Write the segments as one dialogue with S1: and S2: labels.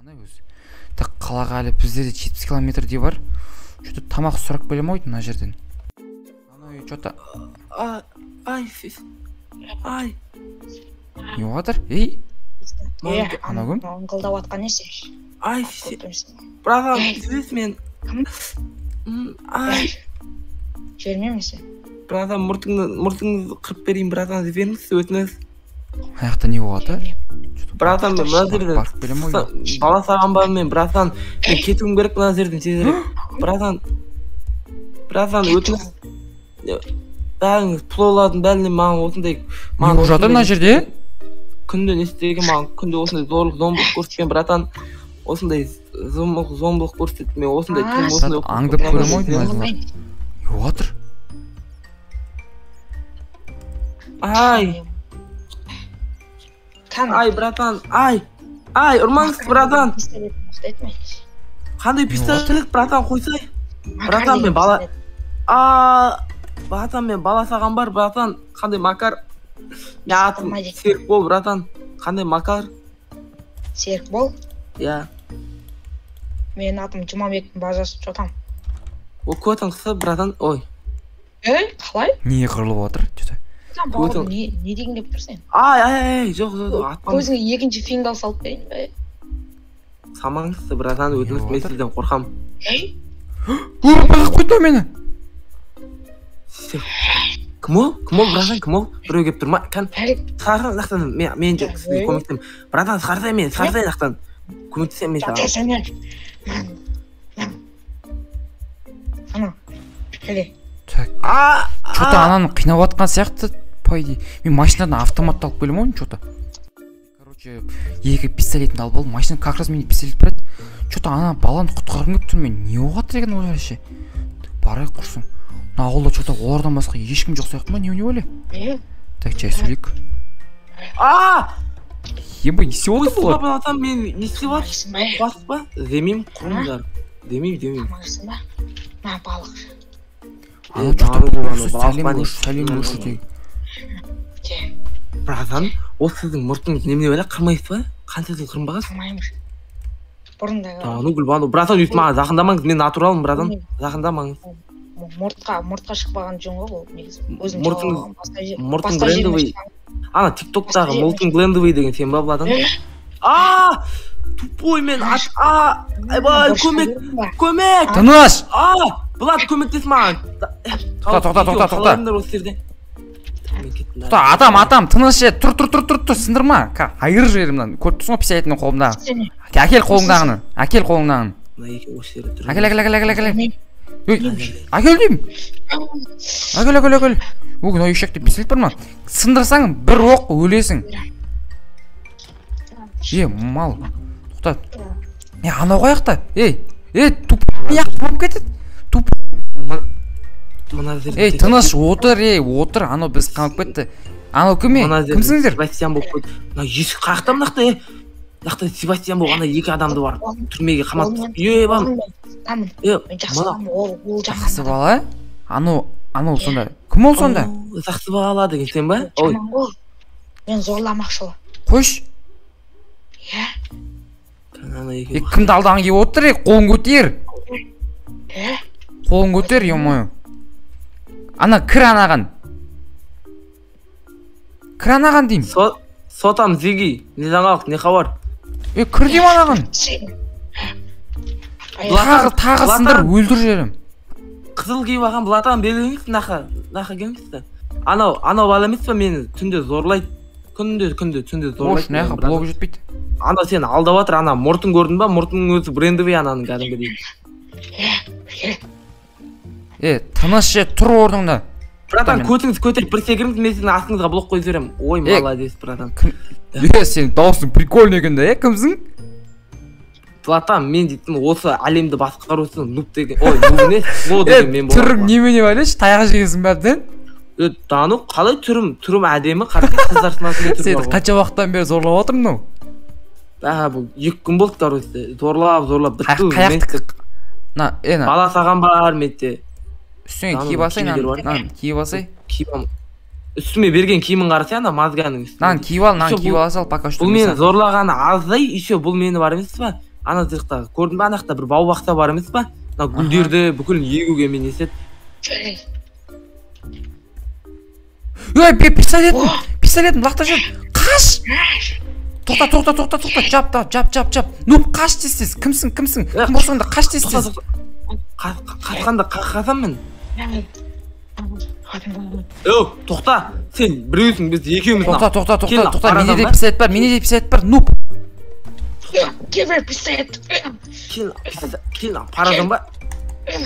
S1: Ана өзі. Так, қалаға әлі бізде де 70 километрдей бар. Что-то тамақ сұрап келем ау мына жерден. Анау что-то.
S2: Ай, ай.
S1: Не жатыр? Ей. Анау кім?
S3: Ыңқылдап жатқан несі?
S2: Ай, братан, сіз мен. Ай.
S3: Жібермеймін сені.
S2: Братан, мұртыңды қырып берейін, братан, жіберіңізші, өтініш.
S1: Аяқта не болады?
S2: Братан, мен мына жерден
S1: барып келем ғой.
S2: Бала саған бар мен, братан, мен кетуім керек мына жерден тезірек. Братан, братан, өтініш. Бәріңіз пұлолардың бәріне маған осындай.
S1: Не болып жатыр мына жерде?
S2: Күнде не істеген маған, күнде осындай зорлық, зомбылық көрсеткен, братан. Осындай зомбылық көрсетті, мен осындай түрім, осындай.
S1: Аңдып көремін ғой мына жерде. Не болып жатыр?
S2: Ай. Ай, братан, ай. Ай, ұрмаңыз, братан. Қандай пистолет, братан, қойсай. Братан, мен бала. Братан, мен бала саған бар, братан. Қандай макар. Мен атым Серікбол, братан. Қандай макар?
S3: Серікбол?
S2: Иә.
S3: Менің атым Жұмабектің бажасы, жотам.
S2: Ол көтің қысы, братан, ой.
S3: Ей, қалай?
S1: Не қырылып отыр?
S3: Бауырым, не деген деп тұрсың?
S2: Ай, ай, ай, жоқ, жоқ, атпаңыз.
S3: Көзіңе екінші фингал салып берейін бе?
S2: Самаңызшы, братан, өтініш, мен сізден қорқам.
S3: Ей?
S1: Ой, байқап қойды мені.
S2: Кім ол? Кім ол, братан, кім ол? Біреу келіп тұр ма? Кән, шығарсаң жақтан, мен жоқ, сізге көмектесемін. Братан, шығарсай мені, шығарсай жақтан. Көмектесемін мен саған.
S3: Ана, келе.
S1: Так, что-то ананы қинап жатқан сияқты. По идее, мен машинадан автоматты алып келем ғой, что-то. Короче, екі пистолетімді алып алдым. Машина как раз менде пистолет бар еді. Что-то ана баланы құтқарғым келіп тұр мен. Не болып жатыр екен ол вообще? Барайық құрсын. Мына ауылда что-то олардан басқа ешкім жоқ сияқты ма? Не өле? Так, жай сөйлейік. Ебай, не істеп отыр бұлар?
S2: Братан, мен не істеп жатырсың? Қуасыз ба? Демеймін, құрыңдар. Демеймін, демеймін.
S3: Тамақсың ба? Мына балық.
S1: Ана что-то сәлем көрші, сәлем көрші дейік.
S2: Братан, ол сіздің мұртыңыз немене бәле, қырмайсыз ба? Қанша жыл қырынбағансыз?
S3: Қырмаймын. Бұрында.
S2: Ну, Гүлбану, братан, өйтіп маған жақындамаңыз, мен натуралмын, братан. Жақындамаңыз.
S3: Мұртқа шықпаған жөн ғой бұл негізі. Өзім
S2: мұртың брендовый. Ана тиктоктағы мұртың брендовый деген сен ба, братан? А, тупой мен, айбай, көмек, көмек.
S1: Тыныш.
S2: Бұлат, көмектес маған.
S1: Тоқта, тоқта, тоқта, тоқта. Тоқта, атам, атам, тыныш е, тұр, тұр, тұр, тұр, тұр, сындырма. Айыр жібер мынаны. Көріп тұрсың ғой пистолетімнің қолымдағы. Әкел қолыңдағыны, әкел қолыңдағыны. Әкел, әкел, әкел, әкел, әкел. Ей, әкел деймін. Әкел, әкел, әкел. Ой, мынау ешекте пистолет бар ма? Сындырсаң бір оқ өлесің. Е, мал. Тоқта. Е, анау қаяқта? Ей, ей, туп, болып кетеді. Туп. Ей, тыныш, отыр, ей, отыр. Анау біз қамап кетті. Анау кім, ей? Кімсіңдер?
S2: Себастьян болып қойды. Мына есік қаяқта мынақта, е? Мынақта Себастьян болып, ана екі адамды бар. Түрмеге қамап. Е, бам. Е,
S1: жақсы бала. Анау, анау сонда. Кім ол сонда?
S2: Жақсы бала деген сен ба? Ой.
S3: Мен зорламақшы.
S1: Қойшы.
S3: Е?
S1: Е, кімді алдаған келіп отыр, е? Қолын көтер.
S3: Е?
S1: Қолын көтер, ё-моё. Ана кір анаған. Кір анаған деймін.
S2: Сотам Зиги, не жаңалық, не хабар?
S1: Е, кір деймін анаған. Тағы, тағы сындыр, өлтір жерім.
S2: Қызыл киіп алған Блатан белгіңіз, нақа, нақа келіңізші. Анау, анау бала емес па мені түнде зорлайды. Күнде, күнде, түнде зорлайды.
S1: Ош, нақа блогы жетпейді.
S2: Анау сені алдап жатыр, ана мұртын көрдің ба? Мұртының өзі брендовый ананың кәдімгідей.
S1: Е, тыныш е, тұр орныңда.
S2: Братан, көтіңізді көтеріп бір секіріңіз, мен сіздің астыңызға блок қойып жіберемін. Ой, молодец, братан.
S1: Е, сенің дауысың прикольный екен да, е, кімсің?
S2: Братан, мен дейтін осы әлемді басқарушы нуб деген, ой, нуб емес, ло деген мен боламын.
S1: Түрің немене байлашы, таяқ жегенсің бе әбден?
S2: Е, Дану, қалай түрім? Түрім әдемі, қарсы қыздар сынатын түрім бар.
S1: Сені қанша уақыттан бері зорлап отырмын мынау?
S2: Ә, бұл 2 күн болды, короче. Зорлап, зорлап бітті.
S1: Қаяқты? На, е, на.
S2: Бала саған бар менде.
S1: Үстіңе киіп алсай, нан, киіп алсай.
S2: Киіп. Үстіме берген киімін қарасай, ана мазганың үстіне.
S1: Нан киіп ал, нан киіп ала сал, пока что.
S2: Бұл мені зорлағаны аздай, еще бұл мені бар емес па? Ана жақта көрдің ба, ана жақта бір бау-бақша бар емес па? Мына гүлдерді бүкіл егуге мен есет.
S1: Ей, пистолетім, пистолетім лақтырып жібер. Қаш! Тоқта, тоқта, тоқта, тоқта, жап, жап, жап, жап. Ну, қаш тез-тез. Кімсің, кімсің? Кім болсаң да қаш тез-тез.
S2: Қашқанда қақасам мен. Өу, тоқта. Сен біреусің, біз екеуміз.
S1: Тоқта, тоқта, тоқта, тоқта. Менде де пистолет бар, менде де пистолет бар. Нуб.
S3: Кел бер пистолет.
S2: Кел, кел, парадан ба?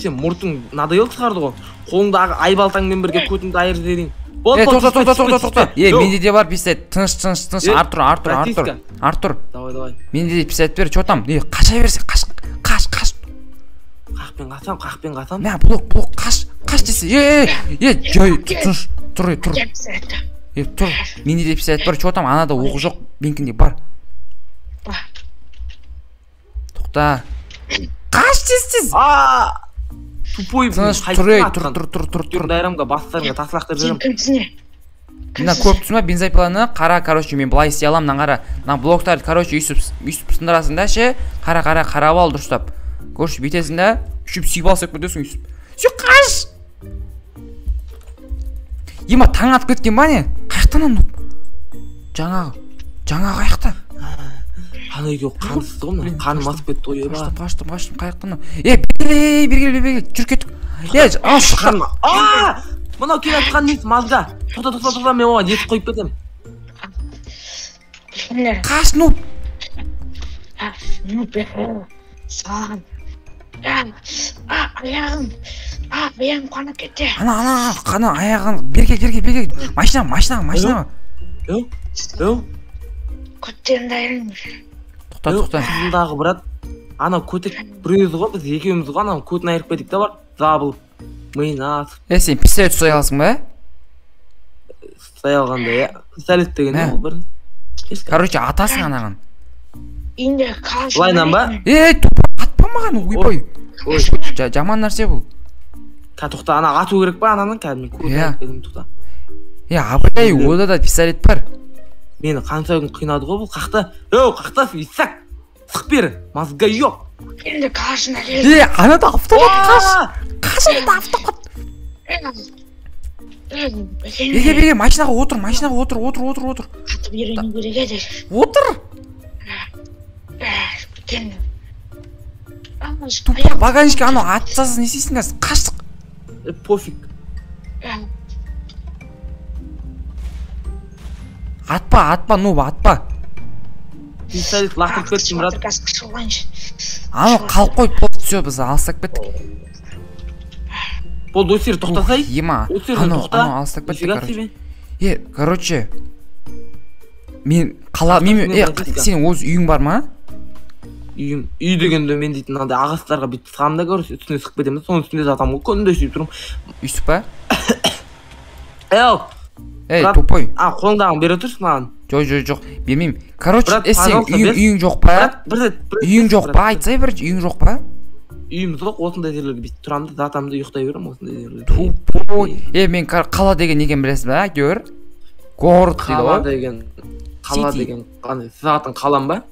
S2: Сен мұртың надоел шығарды ғой. Қолыңдағы айбалтаңмен бірге көтіңді айырып жіберейін.
S1: Е, тоқта, тоқта, тоқта, тоқта. Е, менде де бар пистолет. Тыныш, тыныш, тыныш. Артур, Артур, Артур. Артур.
S2: Давай, давай.
S1: Менде де пистолет бер, чё там? Е, қаша берсе, қаш, қаш, қаш.
S2: Қақпен қасам, қақпен қасам.
S1: Мә, блок, блок, қаш, қаш десе. Е, е, е, жай, тыныш, тұр, тұр. Е, тұр. Менде де пистолет бар, чё там? Анада оғы жоқ, менікінде бар. Тоқта. Қаш тез-тез.
S2: А! Тупой,
S1: тыныш, тұр, ей, тұр, тұр, тұр, тұр, тұр.
S2: Дайрамға бастарыңа тас лақтырып жіберем.
S1: Мына көріп тұрсың ба, бензопиланы? Қара, короче, мен былай істей аламын, мына қара. Мына блоктарды, короче, өйстіп, өйстіп сындырасың да ше. Қара, қара, қарап ал дұрыстап. Короче, бүйтесің да, үшіп сүйіп алсақ кетесің өйстіп. Сүй, қаш! Ема, таң атып кеткен ба не? Қаяқтан анау? Жаңағы, жаңағы қаяқта?
S2: Ана екеуі қансызды ғой, мына қаным асып кетті ғой, еба.
S1: Қаштым, қаштым, қаштым, қаяқтан анау? Е, бері кел, бері кел, жүр кеттік. Е, анау шыққан.
S2: А! Мынау келе жатқан несі, мазда. Тоқта, тоқта, тоқта, мен оған есік қойып кетемін.
S1: Қаш, нуб.
S3: Нуб, саған. Аяғым, аяғым қанап кетті.
S1: Ана, ана, қана, аяғын, бері кел, бері кел, бері кел. Машина, машина, машина.
S2: Еу, еу.
S3: Көттерімді айырыңыз.
S1: Тоқта, тоқта.
S2: Қызылдағы, брат, ана көтек біреуіміз ғой, біз екеуміз ғой, ана көтін айырып кетейік та бар, забыл. Миын асып.
S1: Е, сен пистолет ұстай аласың ба?
S2: Ұстай алғанда, иә. Пистолет деген ол бір.
S1: Короче, атасың анаған.
S3: Енді қалаш.
S2: Былайынан ба?
S1: Е, атпа маған, ойбай. Жаман нәрсе бұл.
S2: Тоқта, ана ату керек па ананың кәдімгі көтін айырып кетемін, тоқта.
S1: Е, абай, ода да пистолет бар.
S2: Мені қанша күн қинады ғой бұл, қақта. Өу, қақта, Исак. Сық бері, мазга жоқ.
S3: Енді қалашына кел.
S1: Е, анада автомат, қаш. Қаш, анада автомат. Беге, беге, машинаға отыр, машинаға отыр, отыр, отыр, отыр.
S3: Атып үйрену керек еді.
S1: Отыр. Тупой багажникке анау атсасыз не істейсің қазір? Қаштық.
S2: Пофиг.
S1: Атпа, атпа, нуб, атпа.
S2: Пистолет лақтырып кеттім, брат.
S1: Анау қалып қойды, болды, все, біз алыстап кеттік.
S2: Болды, осы жерде тоқтасай.
S1: Ема, анау, анау алыстап кеттік, короче. Е, короче, мен қала, мен, е, сен өз үйің бар ма?
S2: Үйім, үй дегенде мен дейтін мынандай ағаштарға бүйтіп сығамын да, короче, үстіне сығып кетемін, соның үстінде жатамын ғой, күнде сөйтіп тұрмын.
S1: Өйстіп па?
S2: Эй,
S1: Эй, тупой.
S2: А, қолыңдағын бере тұршы маған.
S1: Жоқ, жоқ, жоқ, бермеймін. Короче, е, сен үйің жоқ па? Үйің жоқ па? Айтсай бір, үйің жоқ па?
S2: Үйім жоқ, осындай жерлерге бүйтіп тұрамын да, жатамын да, ұйықтай беремін осындай жерлерде.
S1: Тупой. Е, мен қала деген не екенін білесің ба, әйтеуір? Город дейді ғой.
S2: Қала деген, қала деген, қандай, сіз атын қалам ба?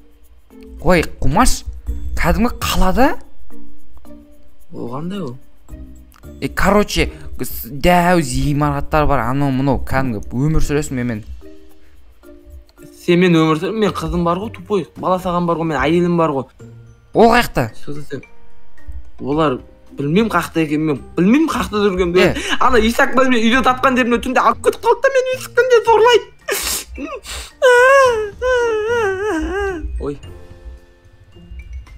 S1: Ой, қумаш, кәдімгі қалада?
S2: Ол қандай ол?
S1: Е, короче, дәу ғимараттар бар, анау мынау, кәдімгі өмір сүресің менімен.
S2: Сенімен өмір сүрем, мен қызым бар ғой, тупой, бала шағам бар ғой, мен әйелім бар ғой.
S1: Ол қаяқта?
S2: Олар білмеймін қаяқта екенін, мен білмеймін қаяқта жүргенін. Ана Исак мен үйде тапқан жерімде түнде алып кетіп қалды да, мені есіктен де зорлайды. Ой.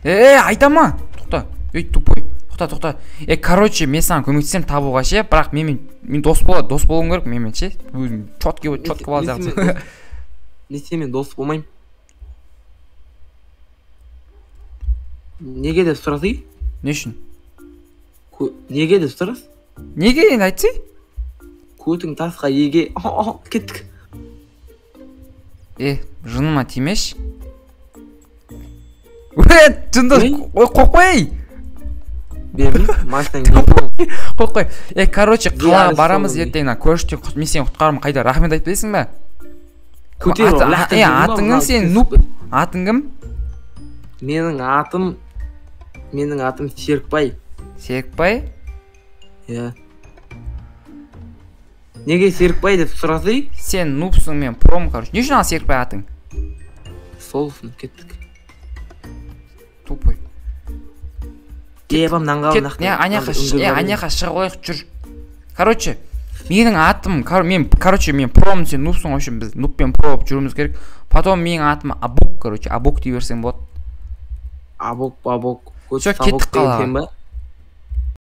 S1: Е, айта ма? Тоқта. Ей, тупой. Тоқта, тоқта. Е, короче, мен саған көмектесемін табуға ше, бірақ менімен мен дос болады, дос болуым керек менімен ше. Өзім четкий, четкий бала сияқты.
S2: Не сенімен дос болмаймын. Неге деп сұрасың?
S1: Не үшін?
S2: Неге деп сұрасың?
S1: Неге енді айтсай?
S2: Көтің тасқа еге. Кеттік.
S1: Е, жыныма тимеші. Ой, жынды, ой, қойқой.
S2: Бермей, машинаң не
S1: Қойқой. Е, короче, қалаға барамыз ертең, көрші, мен сені құтқарым қайда, рахмет айтпайсың ба?
S2: Көтер,
S1: Е, атың кім сен, нуб? Атың кім?
S2: Менің атым Серікбай.
S1: Серікбай?
S2: Иә, неге Серікбай деп сұрасай?
S1: Сен нубсың, мен пром, короче. Не үшін ал Серікбай атың?
S2: Сол үшін. Кеттік.
S1: Тупой.
S2: Ебам, мынаны.
S1: Кет, не, ана жаққа, е, ана жаққа шығып алайық, жүр. Короче, менің атым, мен, короче, мен промын, сен нубсың. В общем, біз нуб пен про болып жүруіміз керек. Потом менің атым Абук, короче, Абук дей берсең болады.
S2: Абок, бабок.
S1: Всё, кеттік қалаға.
S2: Сен ба?